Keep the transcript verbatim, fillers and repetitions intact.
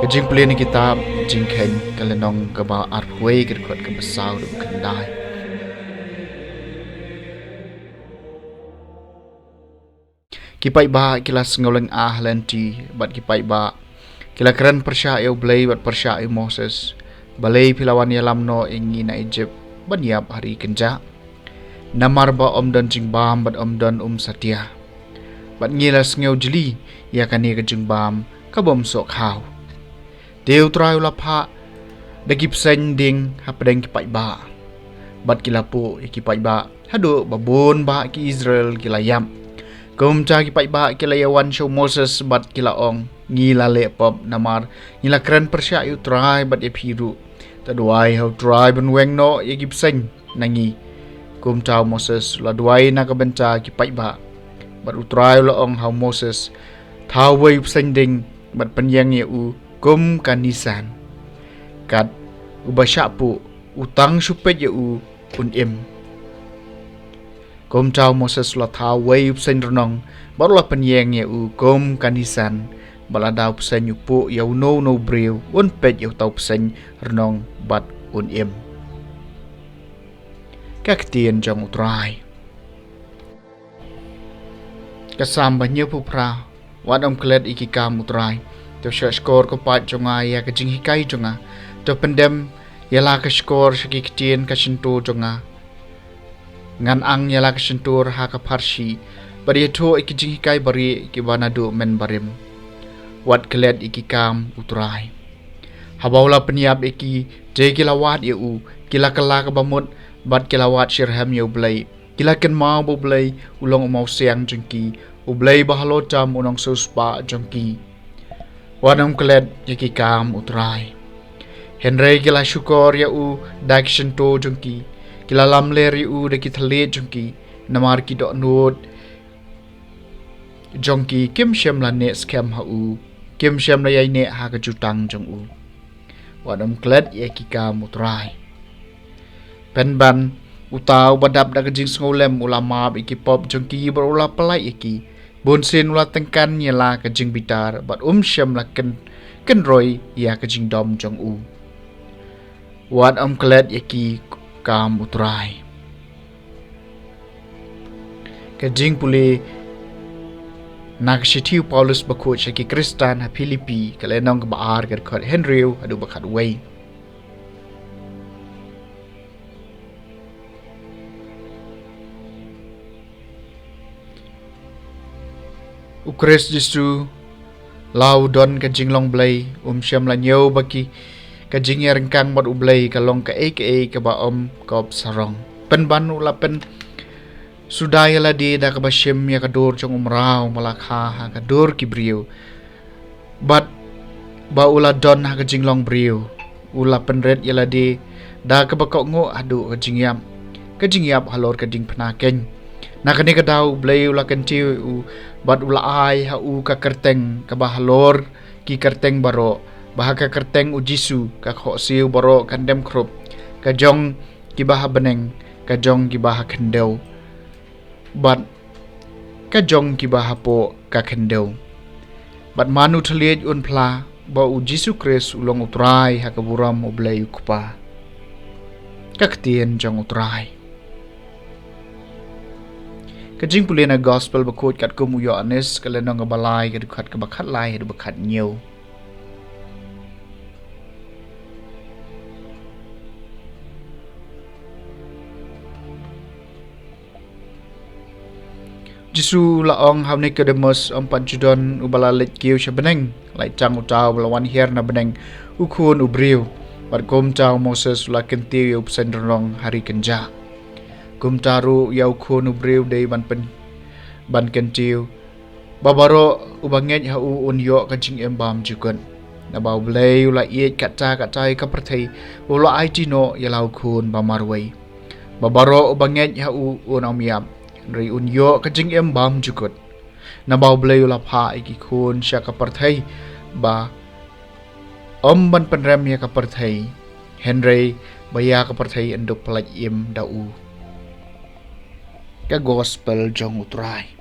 Jingpule na kitab Jingkheiñ, ka lynnong kaba arphew wei, ka dkhot kaba saw haduh khyndai. Ki paidbah ki la sngewlyngngoh ha lynti, bad ki paidbah ki la kren pyrshah ïa U Blei bad pyrshah ïa u Moses. Balei phi la wan ïalam noh ïa ngi na Ijipt ban ïap ha ri kynjah? Namar ba ym don jingbam bad ym don um satia. Bad ngi la sngew jli ïa kane ka jingbam ka bym soh khaw. Te U Trai u la phah da ki bseiñ ding hapdeng ki paidbah, bad ki la puh ïa ki paidbah, haduh ba bun bah ki Israel ki la ïap. Kumta ki paidbah ki la ïawan sha u Moses bad ki la ong, ngi la leh pop namar ngi la kren pyrshah ïa U Trai bad ïa phi ruh. To duwai ha U Trai ban weng noh ïa ki bseiñ na ngi. Kumta u Moses u la duwai na ka bynta ki paidbah. Bad U Trai u la ong ha u Moses, thaw wei u bseiñ ding bad pynïeng ïa u kum ka nisan. Kat uba shah puh, u tang shu peit ïa u un im. Kumta u Moses u la thaw wei u bseiñ rnong bad u la pynïeng ïa u kum ka nisan. Bad lada u bseiñ u puh ïa uno uno u briew, un peit ïa uta u bseiñ rnong bad un im. Ka ktien jong U Trai. Ka Salm ba hynñiewphew phra. Wat ym klet ïa ki kam U Trai. To shahshkor ko paid jong nga ïa ka jinghikai jong nga. To pyndem ïa la ka shkor sha ki ktien ka shyntur jong nga. Ngan ang ïa la ka shyntur ha ka pharshi, bad ïathuh ïa ki jinghikai barieh kiba naduh mynbarim. Wat klet ïa ki kam U Trai. Haba u la pynïap ïa ki, te ki la wad ïa u, ki la kylla kaba mut, bad ki la wad shitrhem ïa U Blei. Ki la kynmaw ba U Blei u long u mawsiang jong ki, U Blei ba halor tam u nongsiewspah jong ki. Wat ym klet ïa ki kam U Trai. Hynrei ki la shukor ïa u da ki shyntur jong ki. Ki la lamler ïa u da ki thylliej jong ki. Namar ki dohnud jong ki kim shym la neh skhem ha u, kim shym la ïaineh ha ka jutang jong u. Wat ym klet ïa ki kam U Trai. Pynban, uta uba dap da ka jingsngewlem u la map ïa ki pop jong ki bad u la pyllait ïa ki. Bunsien u la tyngkan ïa la ka jingbitar bad um shym la kyn, kynroi ïa ka jingdom jong u. Wat ym klet ïa ki kam U Trai. Ka jingpule na ka shithi u Paulus bakhuid sha ki Khristan ha Philippi, ka lynnong kaba ar, ka dkhot hynriew haduh ba khatwei. U Khrist Jisu la u don ka jinglong Blei, um shym la ñiew ba ki ka jingïaryngkang bad U Blei ka long kaei kaei kaba ym kop sarong. Pynban u la pynsuda ïa lade da kaba shim ïa ka dur jong u mraw ba la kha ha ka dur ki briew. Bad ba u la don ha ka jinglong briew, u la pynrit ïa lade da kaba kohnguh haduh ka jingïap, ka jingïap halor ka diengphna keiñ. Na kane ka daw U Blei u la kyntiew ïa u, bad u la ai ha u ka kyrteng kaba halor ki kyrteng baroh, ba ha ka kyrteng u Jisu ka khohsiew baroh kan dem khrup, ka jong kiba ha bneng, ka jong kiba ha khyndew, bad ka jong kiba hapoh ka khyndew. Bad man u thylliej un phla ba u Jisu Khrist u long U Trai ha ka burom U Blei U Kpa. Ka ktien jong U Trai. Ka jingpule na Gospel bakhuid katkum u Ïoannis, ka lynnong kaba lai, ka dkhot kaba khatlai haduh ba khathynñiew. Jisu u la ong ha u Nikodemus, ym pat ju don uba la leit kiew sha bneng, lait tang uta uba la wan hiar na bneng, u Khun u briew. Bad kumta u Moses u la kyntiew ïa u bseiñ rnong ha ri kynjah, kumta ruh ïa u Khun u briew dei ban pyn, ban kyntiew, ba baroh uba ngeit ha u un ïoh ka jingim bymjukut. Naba U Blei u la ïeit katta katta ïa ka pyrthei, u la aiti noh ïa la u Khun ba marwei, ba baroh uba ngeit ha u un ym ïap, hynrei un ïoh ka jingim bymjukut. Naba U Blei u la phah ïa ki khun sha ka pyrthei, ba ym ban pynrem ïa ka pyrthei, hynrei ba ïa ka pyrthei yn dup pyllait im da u. Ka Gospel jong U Trai.